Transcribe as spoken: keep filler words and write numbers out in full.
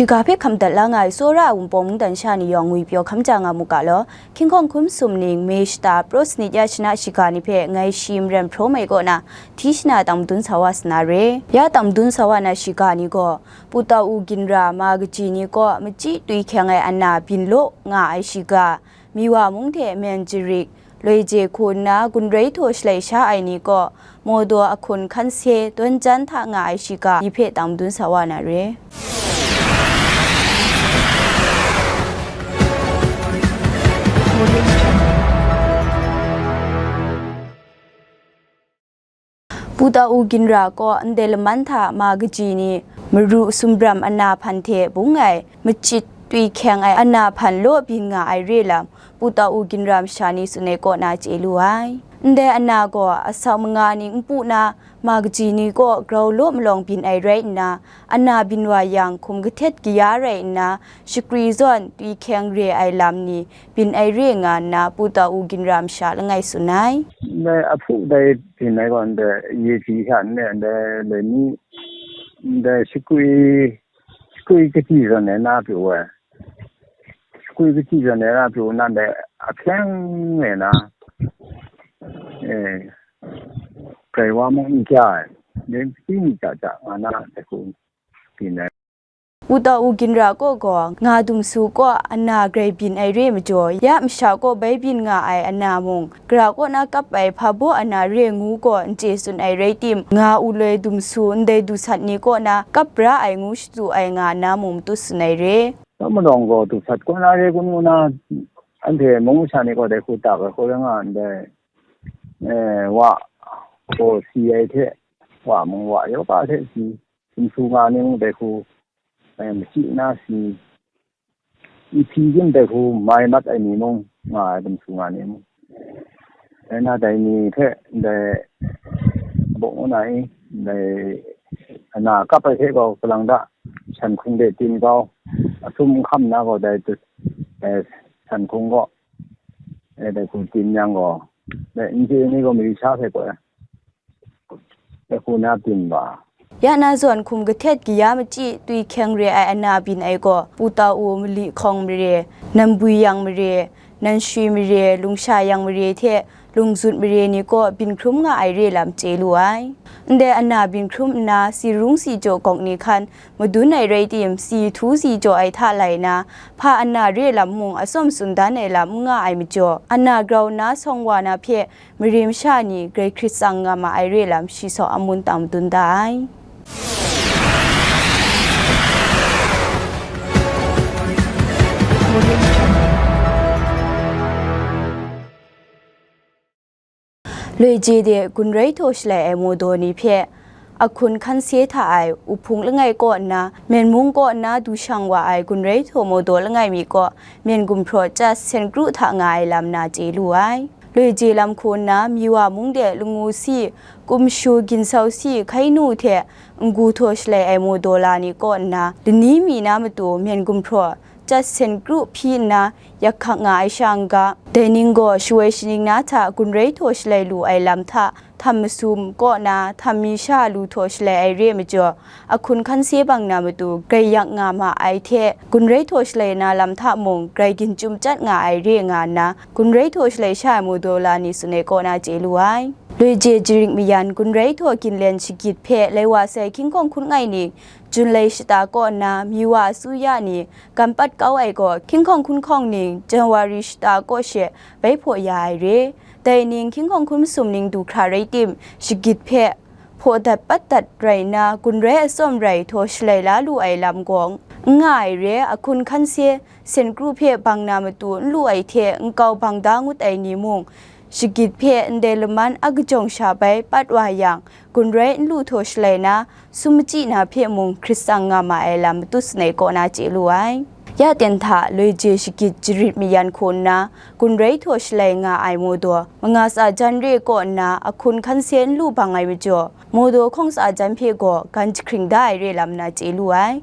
Shiga hpe hkam dat la nga ai tsawra a Wunpawng mungdan sha ni yawng ngwipyaw hkam ja nga mu ga law, hkying hkawng hkun sum ning May shata praw sanit ya shana shiga ni hpe ngai shi maren hpraw mai kaw na, hti shana tang madun sa wa sa na re. Ya tang madun sa wa na shiga ni gaw, Pu Tau Ginra ma kaji ni kaw machyi twi hkyeng ai ana byin law nga ai shiga, Miwa mung hte Myen Jarik, Loi Je hku nna Gun Rai Htaw shalai sha ai ni kaw, Mawdaw ahkun hkan se, dawn jan hta nga ai shiga ni hpe tang madun sa wa na re. Pu Tau Ginra kaw ndai laman hta ma kaji ni maru sumram ana hpan hte bung ai machyi twi hkyeng ai ana hpan law byin nga ai re lam, Pu Tau Ginra masha ni tsun ai kaw na chye lu ai. Ndai ana gaw asak manga ni npu na ma kaji ni kaw grau law malawng byin ai rai nna, ana byin wa yang hkum kahtet kaya rai nna, shakri zawn twi hkyeng re ai lam ni byin ai re nga nna, Pu Tau Ginra masha langai tsun ai. Ndai ahpu dai byin ai gaw ndai ye hpyi hta n le, ndai loi ni, ndai shakwi, shakwi kachyi zawn ai na pru ai. Shakwi kachyi zawn ai na pru na ndai ahkyeng e na, e, grai wa mung n kya ai, dai kachyi ni hta hta nga na dai hku byin ai. Pu Tau Ginra kaw gaw, nga dumsu kaw ana grai byin ai re majaw, ya masha kaw bai byin nga ai ana mung, gara kaw na kap ai hpa baw ana re ngu gaw n chye tsun ai rai tim, nga u loi dumsu ndai dusat ni kaw na kap ra ai ngu shadu ai nga na mung matut tsun ai re. Daw malawng gaw dusat kaw na re kun ngu na, anhte mung masha ni gaw dai hku tak ai hku rai nga ndai, e, wa gaw si ai hte, wa mung wa yawka hte si, dumsu nga ni mung dai hku, e, machyi na si, nhpyi yin dai hku mai mat ai ni mung nga ai, dumsu nga ni mung. Dai na dai ni hpe ndai bawng na i, ndai ana kap ai hte gaw kalang da, san hkung de tin kau, asum n hkam na gaw dai, e, san hkung gaw, e, dai hku tin yang gaw, dai n chye ni gaw mari sha hpe gaw, e, dai hku na byin wa. Ya na zawn hkum kahtet kaya machyi twi hkyeng re ai ana byin ai gaw, Pu Tau Mali Hkawng mare, Nanbwi Yang mare, Nanshui mare, Lungsha Yang mare hte Lungzut mare ni kaw byin hkrum nga ai re lam chye lu ai. Ndai ana byin hkrum nna, si rung si jaw gawk ni hkan madun ai rai tim, si htu si jaw ai hta lai na, hpa ana re lam mung atsawm tsun dan ai lam n nga ai majaw, ana grau nna sawng wa na hpe mare masha ni grai hkrit tsang nga ma ai re lam shi saw amun tang madun da ai. Loi Je de Gun Rai Htaw shalai ai Mawdaw ni hpe, ahkun hkan se hta ai Uhpung langai kaw nna, Myen mung kaw nna du shang wa ai Gun Rai Htaw Mawdaw langai mi kaw, Myen gumhpraw chyat sen kru hta nga ai lam na chye lu ai. Loi Je lam hku nna, Miwa mung de Langu Si, Kumshu, Ginsau Si, Hkainu hte Ngu Htaw shalai ai Mawdaw la ni kaw nna, lani mi na matu Myen gumhpraw chyat sen kru hpyi nna yak hkak nga ai sha n ga, dai ning gaw shawoi shaning na hta Gun Rai Htaw shalai lu ai lam hta, Htam Masum kaw na Htam Mi Sha Lu Htaw shalai ai re majaw, ahkun hkan se bang na matu grai yak nga ma ai hte, Gun Rai Htaw shalai na lam hta mung grai ginchyum chyat nga ai re nga nna, Gun Rai Htaw shalai sha ai Mawdaw la ni tsun ai kaw na chye lu ai. Loi Je Jarik Mayan Gun Rai Htaw ginlen shagit hpe lai wa sai hkying hkawng hkun ngai ni, Jun lai shata kaw nna, Miwa asuya ni gam pat kau ai gaw, hkying hkawng hkun hkawng ning, Janwari shata kaw she bai hpaw ya ai re. Dai ning, hkying hkawng hkun masum ning du hkra rai tim, shagit hpe hpaw dat pat dat rai nna, Gun Rai atsawm rai htaw shalai la lu ai lam gaw n nga ai re, ahkun hkan se, sen kru hpe bang na matu n lu ai hte nkau bang da ngut ai ni mung, shagit hpe ndai laman a kajawng sha bai pat wa yang, Gun Rai n lu htaw shalai na, sum machyi na hpe mung hkrit tsang nga ma ai lam matut sangai kaw na chye lu ai. Ya ten hta Loi Je shagit Jarit Mayan hku nna, Gun Rai htaw shalai nga ai Mawdaw, manga tsa jan re kaw nna, ahkun hkan se n lu bang ai majaw, Mawdaw hkawng tsa jan hpe gaw gan jahkring da ai re lam na chye lu ai.